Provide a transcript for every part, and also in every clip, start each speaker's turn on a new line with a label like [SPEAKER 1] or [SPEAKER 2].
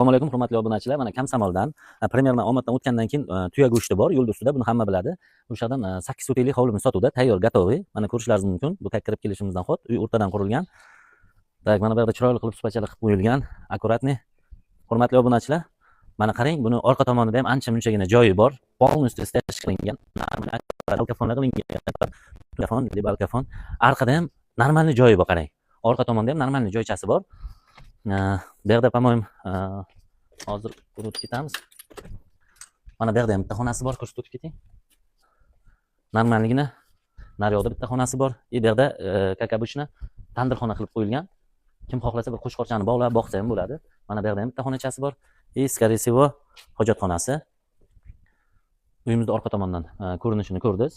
[SPEAKER 1] Assalomu alaykum, hurmatli obunachilar. Mana Komsomoldan, примерно Omaddan o'tgandan keyin tuya go'shti bor, yo'l ustida, buni hamma biladi. O'sha yerdan 8 sotixlik hovlimiz sotuvda, tayyor, готовый. Mana ko'rishlaringiz mumkin. Bu kirib kelishimizdan xot, uy o'rtadan qurilgan. Так, mana bu yerda chiroyli qilib supachalar qilib qo'yilgan, аккуратный. Hurmatli obunachilar, mana qarang, buni orqa tomonida ham ancha-munchagina joyi bor. Полностью стяжка qilingan, balkafonlar qilingan. Balkafon, balkafon. Orqada ham нормальный joyi bor, qarang. Orqa tomonda ham нормальный joychasi bor. Bu yerda, по-моему, hozir ko'rib o'tib ketamiz. Mana bu yerda ham bitta xonasi bor, ko'rsatib o'tib keting. Нормальный gina. Naryoqda bitta xonasi bor. И bu yerda, как обычно, tandirxona qilib qo'yilgan. Kim xohlasa bir qo'chqorchani bog'lab boqsa ham bo'ladi. Mana bu yerda ham bitta xonachasi bor. И, скорее всего, hojatxonasi. Uyimizni orqa tomondan ko'rinishini ko'rdingiz.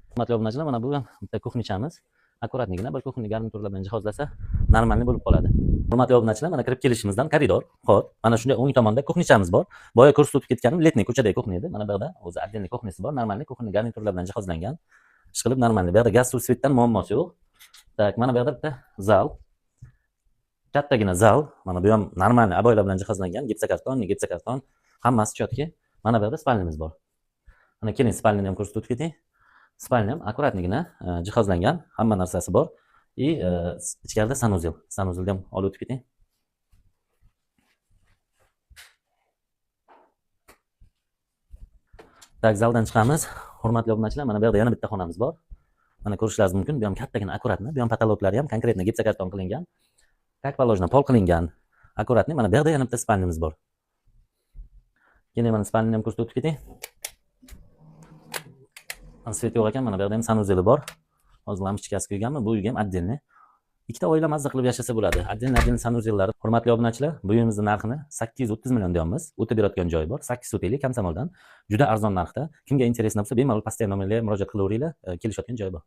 [SPEAKER 1] Hurmatli obunachilar, mana bu ham bitta кухня chamiz. Аккуратный gina bir кухня garniturlar bilan jihozlasa, нормальный bo'lib qoladi. Hurmatli obunachilar, mana kirib kelishimizdan koridor, xo'p, mana shunday o'ng tomonda кухня chamiz bor. Boya ko'rsatib o'tib ketganim летний ko'chadagi кухня edi. Mana bu yerda o'zi отдельный кухня si bor, нормальный кухня garniturlar bilan jihozlangan. Ish qilib нормальный. Bu yerda gaz, suv, свет dan muammosi yo'q. Так, mana bu yerda bitta zal. Kattagina zal. Mana bu ham нормальный обой lar bilan jihozlangan, gipsokarton, gipsokarton, hammasi чётки. Mana bu yerda спальня miz bor. Mana keling, спальня ni ham ko'rsatib o'tib keting. Спальня ham аккуратный gina jihozlangan, hamma narsasi bor. И ichkarida санузел. Санузел ni ham olib o'tib keting. Так, zaldan chiqamiz. Hurmatli obunachilar, mana bu yerda yana bitta xonamiz bor. Mana ko'rishlaringiz mumkin. Bu ham kattagina, аккуратный. Bu ham потолок lari ham конкретно gipsokarton qilingan. Как положено, pol qilingan. Аккуратный. Mana bu yerda yana bitta спальня miz bor. Keling, mana спальня ni ham ko'rsatib o'tib keting. Свет yo'q ekan, mana bu yerda ham санузел i bor. Hozir lampochkasi kuyganmi? Bu uyga ham отдельный. Ikkita oila mazza qilib yashasa bo'ladi. Отдельно отдельно санузел lari. Hurmatli obunachilar, bu uyimizni narxini 830 million deyapmiz. O'tib berayotgan joyi bor. 8 sotixlik Komsomoldan. Juda arzon narxda. Kimga интересно bo'lsa, bemalol pastdagi nomerlarga murojaat qilaveringlar. Kelishayotgan joyi bor.